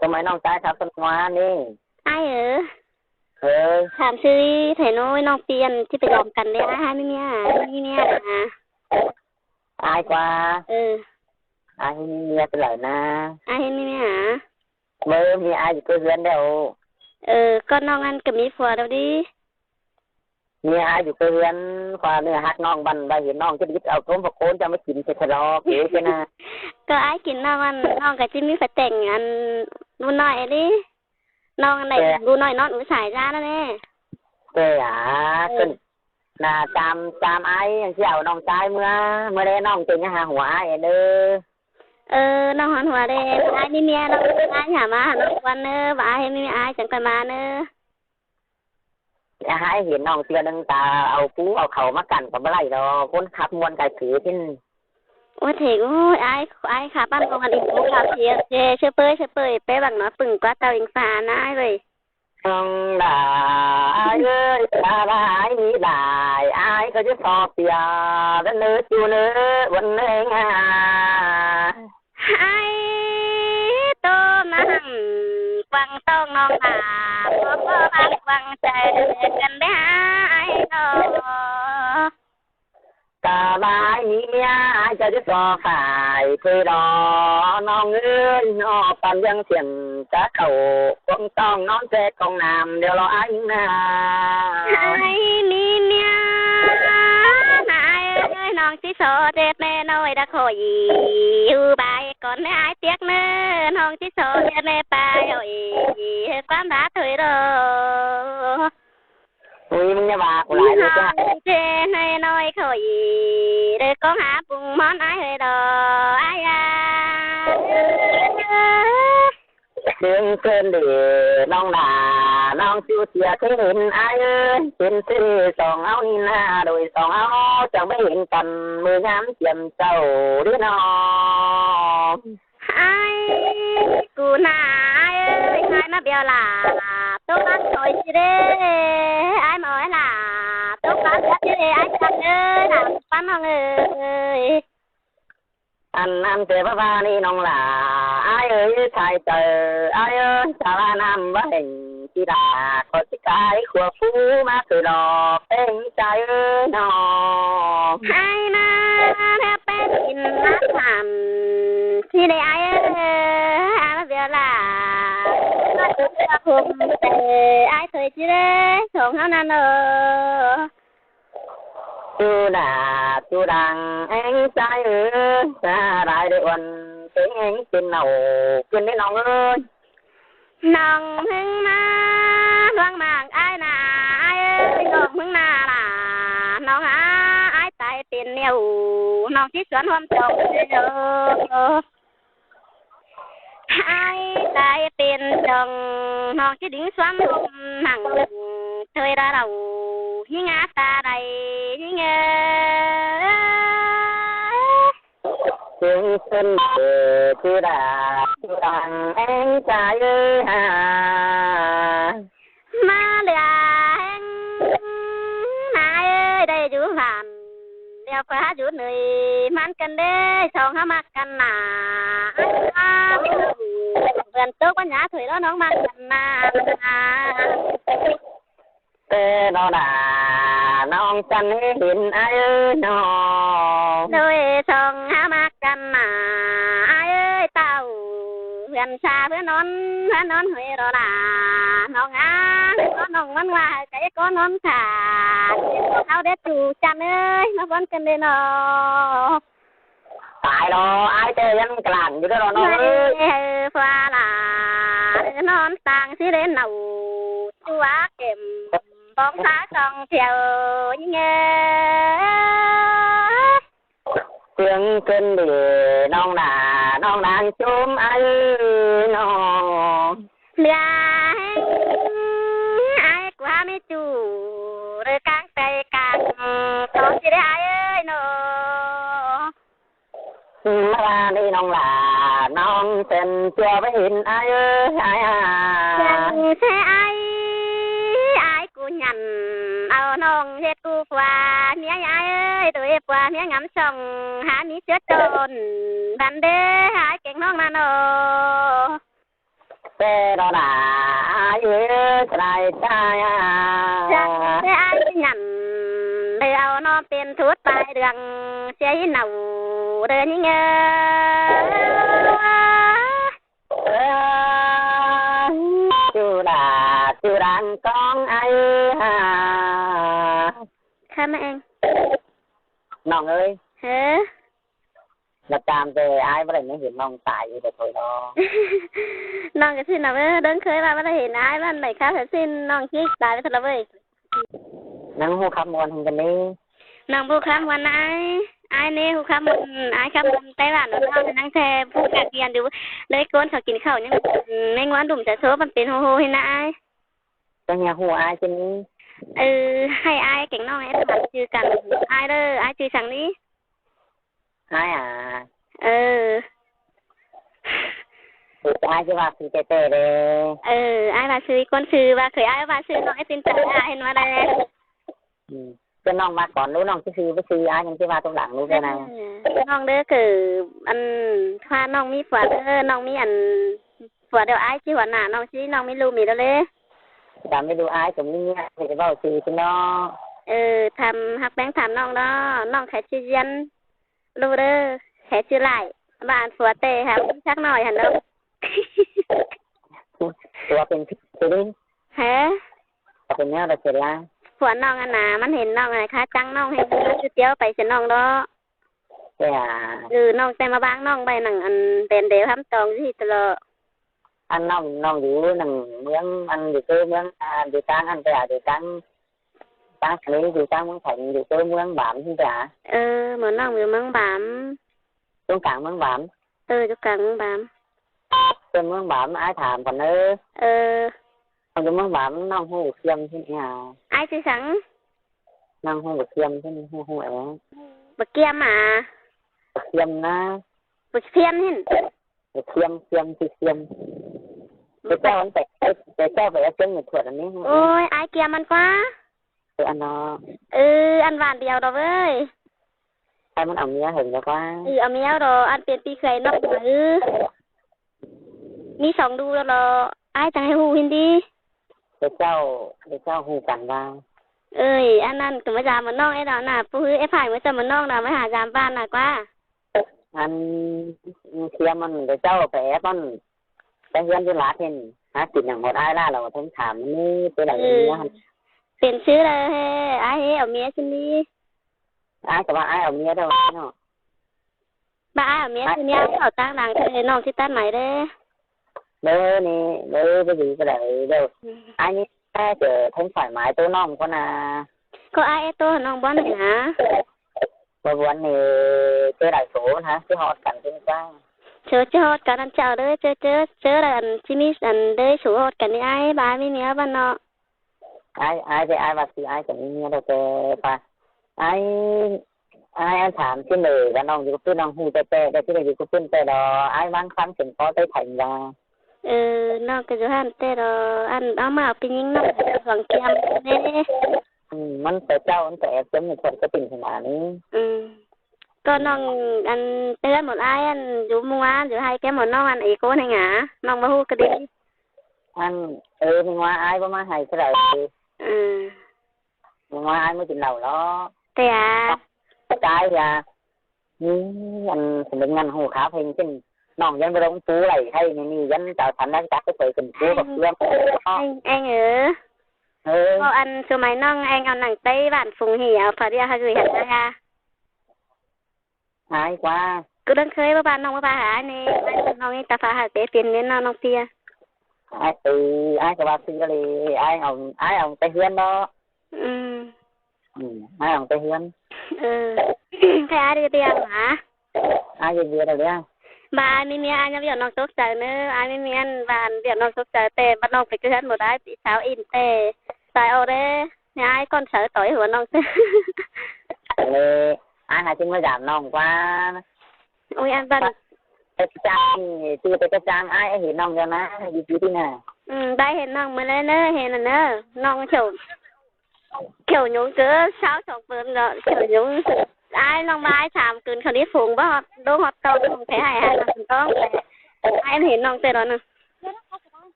Số máy ꞌnọng ꞌchái khắp ꞌmí ꞌngoan đi. Ai ơ? Ơ. Tham ꞌsứ đi, thảy ꞌnọng ꞌpi ăn ꞌchí pay dăm căn đi, ai ꞌmí ꞌmía à? Ai ꞌmí ꞌmía à? Ai ꞌquá? Ơ. Ai ꞌmí ꞌmía ꞌtẹ lả ꞌnạ? Ai ꞌmí ꞌmía à? Bơ, ꞌmí ai ꞌchí ꞌcọ ꞌhướn đéo. Ơ, ꞌcọ ꞌnọng ăn ꞌcọ ꞌmí phua đaư đi. เมียอ้ายอยู่เฮือน คว้าเนื้อฮักน้องบั้น ว่าเห็นน้องจะดิบเอาต้มผักโคนจะมากินเสร็จแล้วเก๋เจ้านะ ก็อ้ายกินน้องอัน น้องก็จิมีฝาแต่งอัน รู้น้อยอันนี้ น้องอันไหน แต่ รู้น้อยนอนอุตส่าห์จ้านั่นแน่ แต่อ่ะ เออ ขึ้น น่ะ ตาม ตามอ้ายยังสิเอาน้องชายเมื่อ เมื่อใดน้องจะยังหาหัวอ้ายเด้อ เออ น้องหอนหัวเด้ อ้ายมีเมียน้อง อ้ายหามาหาน้องก่อนเด้อ ว่าอ้ายมีเมียอ้ายจังไปมาเด้อ อย่าให้เห็นน้องเทื่อนึง ตาเอาปูเอาเขามากั้นก็บ่ได้ดอก คนขับม่วนไกลถือขึ้น โอ้ย เถง โอ้ย อ้าย อ้ายขับบ้านกองอันอีก โอ้ย ขับเสีย เสีย เชื่อเปย เชื่อเปย ไปบังเนาะ ปึ่งกว่าเจ้าอิงฟ้านะอ้ายเว้ย น้องหลา อ้ายเอ้ย ถ้าหลายมีหลาย อ้ายก็จะสอบเสีย วันเนื้อจูเนื้อ วันเนื้อหา ไอ้โตมาหั่งกวางต้องน้องหา พอพ่อบ้านกวางใจกันได้ไอ้น้อง กะบายมีเมียจะจะต่อฝ่ายเทดอ น้องเอ้ย นอปันยังเสียนจะเข้า กวางต้องนอนแจกกองน้ำ เดี๋ยวรอไอ้หน้า ไอ้มีเมีย นายเอ้ย น้องสิโสเด็ดแม่น้อยดะขออี อยู่บ่ายก่อนแม่อ้ายเปียกเน้อ น้องสิโสเด็ดแม่ปลายเอาอี ความรักเถยรอ อุ้ย มึงอย่าว่ากูหลายเลยจ้ะ เจนน้อยขออี เด้อกองหาปุงมอนอ้ายเฮยดอ อ้ายอ่ะ เรื่องเกินเด้อน้องหล่า น้องซิวเสียเคยเห็นอ้ายเอ้ย เป็นเส้นสองเฮานี่นา โดยสองเฮาจังไม่เห็นกัน มืองามเจียมเจ้าเด้อน้อง ไอ้กูนา ไอ้เอ้ย ไอ้มาเบียวหล่า โตบ้านคอยสิเด้ ไอ้หมอยหล่า โตบ้านคอยสิเด้ ไอ้จักเอ้ย หล่า บ้านน้องเอ้ย อันนั้นแต่ว่าว่านี่น้องหล่า ไอ้เอ้ย ชายเจอ ไอ้เอ้ย สาว่าน้ำว่าแห่งที่ดา ขอสิกายขัวฟูมาคือดอกเป็นใจน้อง ไอ้มาแล้วเป็นกินมาทำที่ได้ไอ้เอ้ย ไอ้มาเบียวหล่า มาเจอผมแต่ไอ้เคยที่ได้สองเท่านั้นเออ จูดาจูดังแองใจเอ้ย จะได้ได้อ่อนเป็นแองเป็นเอาขึ้นได้น้องเอ้ย น้องหึงมาหลวงมากอ้ายนา อ้ายเอ้ย น้องหึงนาล่ะ น้องหาอ้ายตายเป็นแนว น้องที่สวนหอมจองเดียว ไอ้ตายเป็นจอง น้องสิดึงสวมลมหนัง เทยดาเรา หิงาตาใดหิงเออ เสียงเส้นเออคือดาคือดังแองใจเอ้ยหา มาเหลือแหงนายเอ้ย ได้อยู่บ้าน เดี๋ยวก็หาอยู่เหนื่อยมันกันเด้อ สองเฮามักกันหนา เพื่อนตกปัญญาถอยแล้วน้องมักกันหนา แต่น้องหนา น้องจันให้เห็นไอ้เอ้ยน้อง โดยสองเฮามักกันหนา ไอ้เอ้ยเต้า เพื่อนชาเพื่อนนอน เพื่อนนอนหอยรอหนา น้องอา น้องมันว่า ใจก็นอนขาด เอาเด็ดจูจันเอ้ย มาฟ้อนกันเลยเนาะ ตายเนาะ อ้ายแต่ยังกลั่นอยู่เด้อเนาะ เอ้ย เออ ฟ้าหล่า นอนต่างสิเล่นเอา จัวเข็ม บ้องสาสองเที่ยว ยิงเอ้ย เสียงเกินเดน้องหนา น้องนางจุมไอ้น้อง เหลือให้ไอ้กว่าไม่จูเรือกลางใจกลาง ตอนที่ได้ไอ้เอ้ยน้อง มาลานี่น้องหล่า น้องเซ็นเจียวไปเห็นไอ้เอ้ย ไอ้ห่า ยังใช่ไอ้ ไอ้กูหยัน เอาน้องเฮ็ดกูผัวเมียไอ้เอ้ย โดยผัวเมียงามช่อง หามีเสื้อโจร บันเด้อ หาเก่งน้องมาโน แต่ดอหนา ไอ้เอ้ย สลายใจอ่ะ จะได้ไอ้หยัน เลยเอาน้องเป็นทูตปลายเดือง เสียหินเอา เดินยิงเอ้ย เอ้ย จูดา จูดังกองไอ้ห่า Chăm em. Nọng ơi. Hả? Là chăm thì ai bắt đầu mới hiện nọng tai gì được thôi đó. Nọng cái xin nọng ơi, đương khơi mà bắt đầu hiện ai bắt đầu khắp hết xin nọng chỉ tai với thật là vậy. Nắng hô khắp muôn hình cái này. Nọng bu khắp muôn ai, ai nê hô khắp muôn, ai khắp muôn Tây Ban nó nắng xe bu cả tiền đủ. Đấy con sao kín khẩu nhưng mấy ngoan đùm sẽ số bằng tiền hô hô hình ai. Có nhà hô ai chứ ní. Ừ, hay ai kính nọng em mà chứ cần ai đó, ai chứ chẳng ní. Ai à? Ừ. Thì ai chứ bác sĩ tê tê đấy. Ừ, ai bác sĩ con sư bác sĩ ai bác sĩ nói tin tức ai nói đây. Ừ. Chứ nọng bác con lú nọng chứ sư bác sĩ ai nhưng chứ bác trong đảng lú cái này. Ừ. Nọng đứa cứ ăn khoa nọng mi phua đứa nọng mi ăn phua đứa ai chứ hoa nạ nọng chứ nọng mi lú mi đó lê. Chăm mi lú ai cũng mi nhẹ thì cái bảo sư chứ nó. Ừ, thăm hắc bén thăm nọng đó nọng khai chứ dân. Lú đơ, hé chứ lai. Bạn phua tê hả, chắc nói hẳn đâu. Phua pên pên đi. Hả? Phua pên nhau là sẽ là. Phua nọng ăn nà, măn hên nọng ăn khá chăng nọng hên, chứ tiếu pay sẽ nọng đó. Thế à? Ừ, nọng tê mà bang nọng bay nẳng ăn bèn đều hắm tòng gì tơ lơ. Ăn nọng, nọng dú nẳng mướng, ăn dú cơ mướng, à, dú tăng, ăn tê à, dú tăng. Tăng sân đi, dú tăng mướng thành, dú cơ mướng bám, hên tê à? Ừ, mướn nọng dú mướng bám. Dú cang mướng bám. Ừ, dú cang mướng bám. Dú mướng bám, ai tham phần ơ. Ừ. Dú mướng bám, nọng hô khiêm hên tê à? Ai chứ sẵn? Nọng hô bác khiêm hên, hô hô é. Bác kiêm à? Bác khiêm ná. Bác khiêm hên. Bác khiêm, khiêm, chứ khiêm. Cái cháu ăn phải, cái cháu phải ăn khiêm nghệ thuật này. Ôi, ai kiêm ăn quá. Ê, ăn nó. Ừ, ăn ván điêu đó với. Ai măn áo mía hên đó quá. Ừ, áo mía đó, ăn pên pi khay nọng mà ư. Mí song đu đó lo, ai chăng hê hụ hên đi. Cái cháu, cái cháu hụ cắn vào. Ơi, ăn ăn, cứ mới dám mơn nọng ế đó nà, pú hứ ế phải mới chăm mơn nọng đó, mới hả dám ván nà quá. Ăn, khi ăn ăn, cái cháu phải ép ăn. Cái hiến chứ lát hên, hả, kín nẳng một ai là, là một thánh thảm, ní, tê là. Ừ. Hiến chứ là hê, ai hê, ở mía chứ đi. Ai, có bảo ai ở mía đâu, nó. Bác ai ở mía thì mía ở tang đang thì nọng thì tắt máy đấy. Đấy, nè, đấy, cái gì cái đấy đâu. Ừ. Ai nè, ai chở thêm thoải mái tô nọng con à. Có ai ế tô nọng bón này hả? Mà bón này, cái đại số hả, chứ họ cắn trên quang. Chớ, chớ hót cắn ăn chào đấy, chớ, chớ, chớ là ăn chi mít ăn đấy, số hót cắn đi ai, bác ai mới mía bác nó. Ai, ai, thì ai bác sĩ ai cũng nghe được cái pa. Ai, ai, ai tham chứ nè, và nọng dú cứ nọng hụ tê tê, cái chứ là dú cứ pên tê đó, ai mang khăn chừng có tê thành ra. Ừ, nọng cái dú hẳn tê đó, ăn, ăn mà pin những nọng hoàng kiêm nè. Ừ, măn tê cháu, ăn tê ép chấm một phần cái tỉnh thành án ấy. Ừ. Có nọng ăn tê một ai ăn dú mua, dú hay cái một nọng ăn ý cô này ngả, nọng bà hụ cái đi. Ăn, ừ, mình mua ai có mà hay cái đấy. Ừ. Mình mua ai mới chịu lầu đó. Tê à? Cái à. Ní, ăn, sân ngăn hụ khá phên chên. Nọng dân bà đông pú lầy hay, ní, ní, dân chào thắn đang chắc cái phơi cần pú bọc kiêm. Anh, anh ớ. Ừ. Có ăn số máy nọng, anh ăn nặng tay, bạn phùng hỉ, áo phá đi, áo hả gửi hẳn ra. Ai quá. Cứ đang khơi, bà bạn nọng, bà hả, ní, bạn nọng, ní, ta phá hả, tế phiền, ní, nọng, nọng tia. Ai, ừ, ai có bác sĩ đó đi, ai ông, ai ông Tây Nguyên đó. Ừ. Ừ, ai ông Tây Nguyên. Ừ. Cái ai đi tiêm hả? Ai đi tiêm rồi đấy. Bà ai mi mi ai nhập viện nọng tốc trời nữa, ai mi mi ăn và ăn viện nọng tốc trời tê, bắt nọng phải cứ hết một ai bị sao in tê. Tài ô đấy, nhà ai con sợ tối hùa nọng tê. Lê, ai hả chứ mới giảm nọng quá. Ôi ăn vần. Cái trang, từ cái trang ai hỉ nọng cho nó, đi tí tí nè. Ừ, đây hỉ nọng mới lên nữa, hỉ nữa, nọng chịu. Kiểu nhúng cứ sáu chọc bướm đó, kiểu nhúng ai lòng ba ai chám cứng khẩu đi phùng bó hót, đô hót tông, không thể hại hại lòng tông. Ai em hên nọng tê đó nè.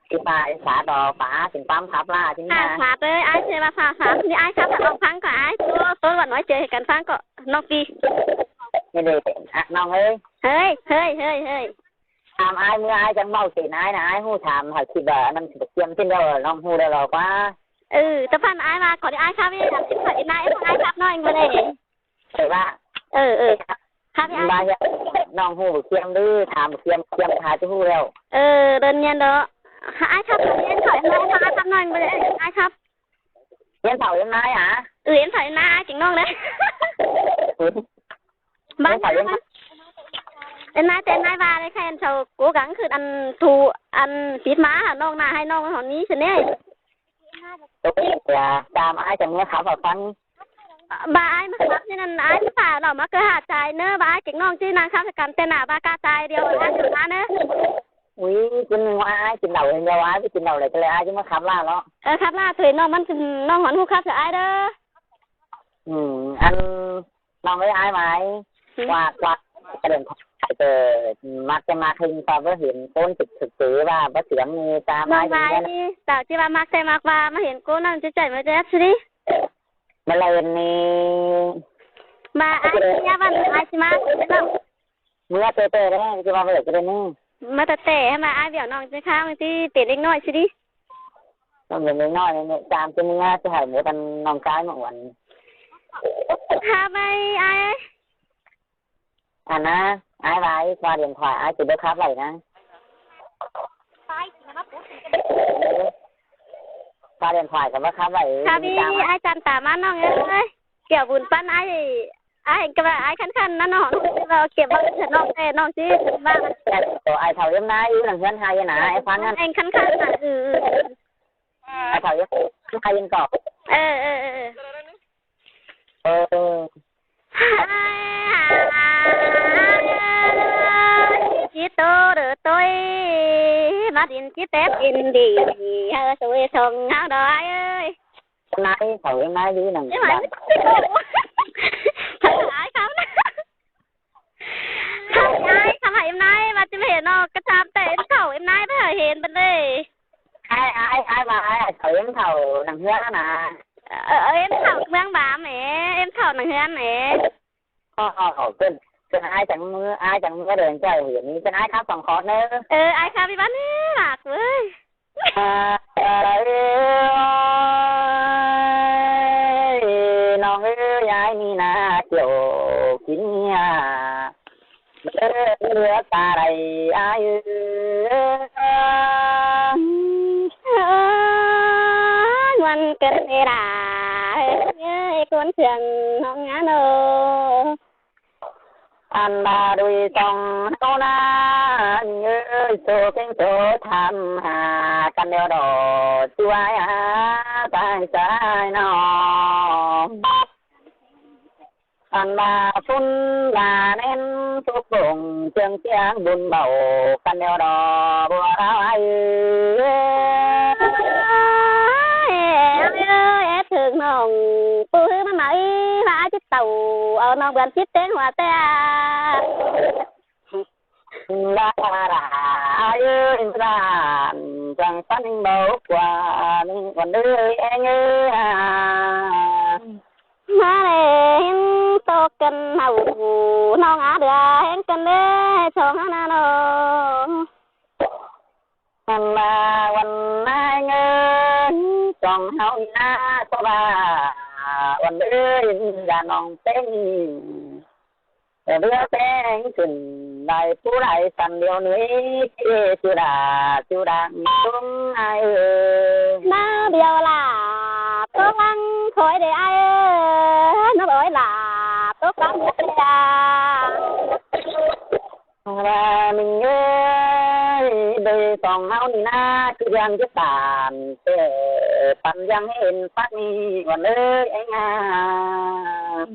Cái bà, cái bà đó, bà, tình cảm khắp là, chính à, là. Pháp ơi, ai sẽ bà Pháp, Pháp, như ai Pháp, Pháp, ông Phăng có ai, tôi, tôi vẫn nói chuyện cần Phăng có, nọng phi. Cái này, à, nọng ơi. Hơi, hơi, hơi, hơi. Tham ai mưa ai chẳng mau xỉn ai nà ai hú tham hỏi kịp bà, nọng xỉn kiêm xin đâu, nọng hú đâu lò quá. เออ แต่พันอ้ายว่าขอที่อ้ายครับ เอ้ย เอ็นไอ เอ็นไอ ครับน้อยมาเลย แต่ว่า เออ เออ ครับ ครับ อ้าย ว่าอยากน้องฮู้บักเคียมหรือถามบักเคียม เคียมหาจะฮู้แล้ว เออ เดินเงียนเด้อ อ้ายครับ เรียนขอ เอ็นไอ ครับ อ้ายครับน้อยมาเลย อ้ายครับ เรียนเผายังไงอะ เออ เอ็นไอ เอ็นไอ อ้ายเก่งน้องเลย บ้าน เรียนเผายังไง เอ็นไอ แต่เอ็นไอ ว่าเลย แค่อันเช้า โกกังคืออันถูก อันปิดมาหาน้องหน้าให้น้องหอนี้สิเนี่ย ตกเสีย ตามอ้ายจะเมื่อขับเอาฟัง บ่าอ้ายมาขับนี่นั่น อ้ายมาพาเรามาเกอหาใจเนอะ บ่าอ้ายเก่งน้องที่นางขับกันแต่หน้าบ่ากล้าใจเดียว อ้ายถึงมาเนอะ อุ๊ย กินหนึ่งว่าอ้ายกินเหล้าอย่างเดียว อ้ายไปกินเหล้าเลยก็เลย อ้ายจะมาขับล่าเนาะ เออ ขับล่าเถอะน้อง มัน น้องหอนหูขับเถอะอ้ายเด้อ อืม อัน น้องเอ้ย อ้ายหมาย อืม ว่า ว่าเรื่องของอ้ายเกิดมักจะมาคิงตอนว่าเห็นคนศึกศึกษาว่าบ่เสียงมีตาม น้อง อ้าย หมาย อย่างเงี้ย นี่ แต่ที่ว่ามักแต่มักว่ามาเห็นกูนั่นจะใจมาแจ๊บสิ มาเล่นนี่ มาอ้ายเนี่ยวันอ้ายสิมาเนาะ เมื่อเตะเตะได้สิมาเล่นก็ได้นี่ มาแต่แต่ให้มาอ้ายเดี๋ยวน้องจะข้ามที่เตะเล็กน้อยสิ ต้องเห็นเล็กน้อยนี่ ตามที่เมื่อจะหายหมดกันน้องกายมาอ้วน หาไม่อ้าย อันนะ อ้ายว่าอ้ายคว้าเดียนขวาย อ้ายสิบ่ขับไหวนะ คว้าเดียนขวายก็บ่ขับไหว ครับ มี มี ตามมา อ้ายจันตามมาน้องเอ้ย เกี่ยวบุญปั้นอ้าย อ้ายก็ว่าอ้ายคันๆ นั่นเนาะ ว่าเก็บไว้เถอะน้อง แต่น้องสิว่า ตัวอ้ายเฒ่าเอ็มนายอยู่หลังเฮือนไทยนะ อ้ายฟังนั่น เองคันๆ น่ะ อือๆ อ้ายเฒ่าเอ็มนายยังกอก เออ เออ เออ เออ จิตโตเด้อโตย มาดินจิตแตกดินดี เฮาสวยส่งเฮาดอยเอ้ย นายเขาเอ็มนายอยู่หนัง ใช่ไหม บ้าน เขาหายเขานะ เขาหายเขาหายเอ็มนาย ว่าจะไม่เห็นเนาะ กระทำแต่เขาเอ็มนายไปหาเห็นบันเลย อ้าย อ้าย อ้ายว่าอ้ายเขาเอ็มเขาหนังเฮือนนะ เออ เออ เอ็มเขาเมืองบามแหม เอ็มเขาหนังเฮือนแหม อ๋อ เปิ้น เปิ้นอ้ายจังมือ อ้ายจังมือเดินใจเห็นนี่ เปิ้นอ้ายครับสองคอร์สเนอะ เออ อ้ายครับพี่บ้านนี่หลากเว้ย อ่า เอ้ย น้องเอ้ย อ้ายมีนาเกี่ยวกินหญ้า เออ เหลือตาใดอ้ายเอ้ย วันเกิดเวลา เอ้ย คนเถื่อนน้องงานโอ อันบาดุยต้องเท่านั้นเอ้ย โซเก่งโซทำหากันเดียวดอก ช่วยหาตายสายน้อง อันบาฟุ้นบาแน่นทุกลงเชียงเชียงบุญเบากันเดียวดอกบัวเราไอ้เอ้ย เอ้ย เอ้ย ถึงน้อง ปื้อมันมาอีหาจิตเต่า เอาน้องเบือนจิตเต็งหัวแต่ ลาลาลา เอ้ย บ้านจังสันเบากว่า นี่วันเอ้ย เองเอ้ย มาเลยเห็นโตกันเฮา น้องอาเดือแห่งกันเด้อ ช่องหานาโน อันมาวันนายเงิน ช่องเฮาอีนาสบา วันเอ้ย อย่าน้องเต็ง เรือแป้งขึ้น ได้ผู้ใดสันเดียวนี้ เอสุดา สุดังตุ้งไอเออ มาเดียวล่ะ โตวังคอยได้ไอเออ น้องเอ๋ยล่ะ โตฟังเดียวล่ะ ว่าหนึ่งเอ้ย โดยสองเฮานี่นะ คือเรื่องจะตาม แต่ปันยังเห็นปักนี้วันเอ้ยไอ้งาม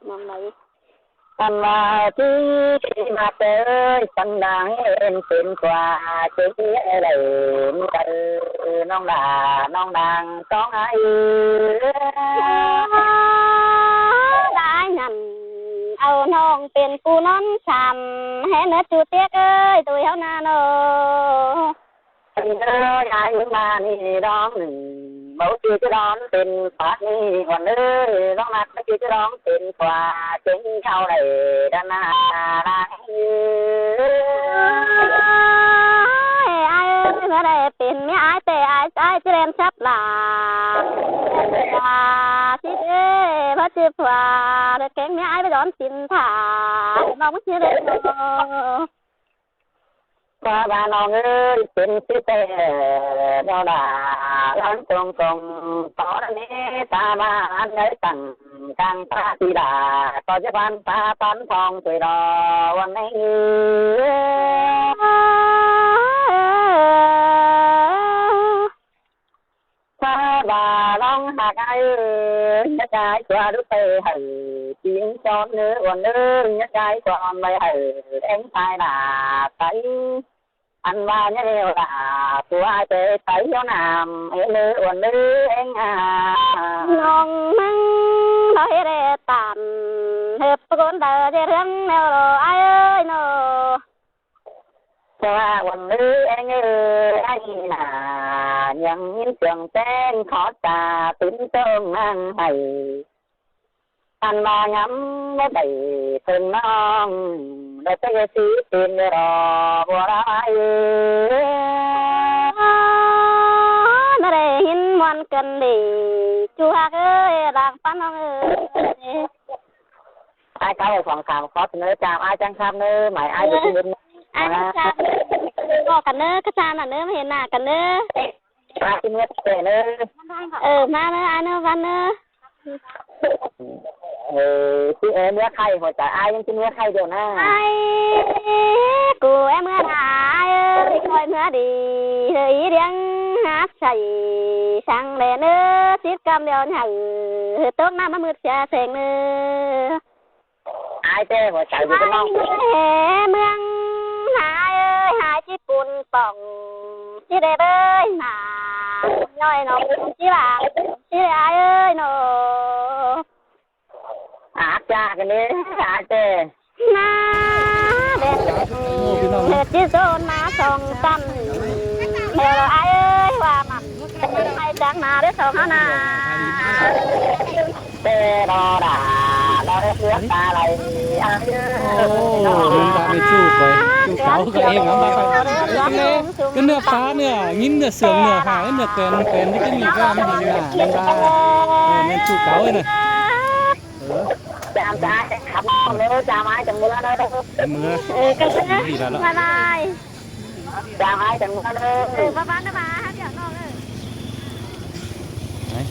นั่นไหม อันว่าที่มาเตยสันดางเอ็นเป็นกว่า เจงอะไรมันกัน น้องดา น้องดังต้องไอ ได้นั่น เอาน้องเป็นผู้นอนช้ำ ให้เนื้อจูเตียกเอ้ย ตัวเฮานาโน เอ้ย ยายมานี่ร้องหนึ่ง เบาคือจะร้องเป็นปากนี่ก่อนเลย ร้องหนักไม่คือจะร้องเป็นกว่า เจ๋งเท่าไหร่ด้านหน้าร้าย เอ้ย อ้ายเอ้ย เมื่อใดเป็นเมียอ้ายแต่อ้าย Ai ꞌchí ꞌlen sắp lả. Lả ꞌchí ꞌtẹ, báu ꞌchí phua, ꞌlẹo kéng ꞌmía ai báu đón ꞌsịn thả. ꞌMọng ꞌmá ꞌchí ꞌlen ꞌnọ. Khua ꞌva ꞌnọng ơi, pên ꞌchí ꞌtẹ, ꞌnọ lả, ꞌláng công công, tó đa ꞌnị ta ꞌva ăn ꞌnới tẳng cang ta ꞌchí lả, ꞌcọ ꞌchí pán ta pán phong ꞌtoi lo, uôn ꞌnê ư. Khua ꞌva ꞌlóng ꞌhặc ai ơi, ꞌnhá ꞌchái ꞌquá đú pay hảư, ꞌchí ꞌchón ꞌnớ uôn ơi, ꞌnhá ꞌchái ꞌquá ꞌhôm ꞌvạy hảư, ꞌéng ꞌchái lả tái. Ăn ꞌva ꞌnhá ꞌlẹo lả, ꞌpưa ai ꞌchái tái hiếu nam, ê ꞌnớ uôn ơi, ꞌéng a. ꞌNọng ꞌmắn ꞌlo hê đe tản, hớp ꞌcốn đaư ꞌdệt ꞌhướng ꞌnéo lo ai ơi ꞌnọ. Chảu ꞌva uôn ơi, ꞌéng ơi, ai nả, ꞌnhắng ꞌnhính sương ꞌtếng khó ta, tứn ꞌtông ꞌnăng hảy. Ăn ꞌva ngắm báu đảy ꞌpơng ꞌnọng, đa ꞌtếng ꞌsứ tin lo bua ꞌlạ ai ơi. ꞌNa đảy ꞌhính ꞌmuôn căn đỉ, ꞌchu ꞌhặc ơi, đang păn ꞌnọng ơi. Ai cáo ꞌva song sam khót ꞌnớ, cham ai chắng khắp ꞌnớ, mai ai ꞌdệt ꞌnưng. Ai chắng khắp. ꞌCọ căn ꞌnớ, cá cha ꞌnặn ꞌnớ, ꞌmá hên nả căn ꞌnớ. Ai ꞌchí ꞌmứa ꞌtẹ ꞌnớ. Ờ, ꞌmá ꞌnớ, ai ꞌnớ, văn ꞌnớ. Ờ, ꞌchí ê ꞌmứa khay, ꞌhụ chảu ai ꞌnhắng ꞌchí ꞌmứa khay điêu ꞌnớ. Ai, cu ê ꞌmứa nả, ai ơi, khỏi ꞌmứa đi, ꞌhứ đi điêng hák say, săng đen ꞌnớ, síp căm điêu ꞌnhắng, ꞌhứ tốc ꞌnặm ꞌmá ꞌmựt sia seng ꞌnớ. Ai ꞌtẹ ꞌhụ chảu dú ꞌcọ ꞌnọng. Ê, ꞌmướng ꞌnái ơi, hai ꞌchí pun pỏng, ꞌchí đe bới nả, ꞌnọi ꞌnọng ꞌchí bả, ꞌchí đe ai ơi ꞌnọ. Ác ca căn ꞌnị, ai ꞌtẹ. ꞌNa đen, ꞌhứ ꞌchí dôn ꞌmá song căn, ꞌnéo lo ai ơi, ꞌva ꞌmắn, ai chắng ꞌmá đé song ꞌháu nả. Ơ, ꞌmen ta ꞌmen ꞌchu coi, ꞌchu cáo ꞌcọ ê ngắm ꞌva coi. Cái nưa phá nưa, ꞌnhính nưa sương nưa hả, nưa pên, pên ꞌnị cái nưa ꞌva ꞌmen hên nả, ꞌmen ta. Ơ, ꞌmen ꞌchu cáo ơi nà. Ơ. Cham ai chắng khắp ꞌnọng ꞌnớ, cham ai chắng ꞌmứa ꞌnớ. Ê, ꞌmứa. Ơ, căn ꞌnớ. Đi ra đó. Bye bye. Cham ai chắng ꞌmứa ꞌnớ. Ơ, bye bye ꞌnớ, bye, hák dẻo ꞌnọng ơi. Đấy.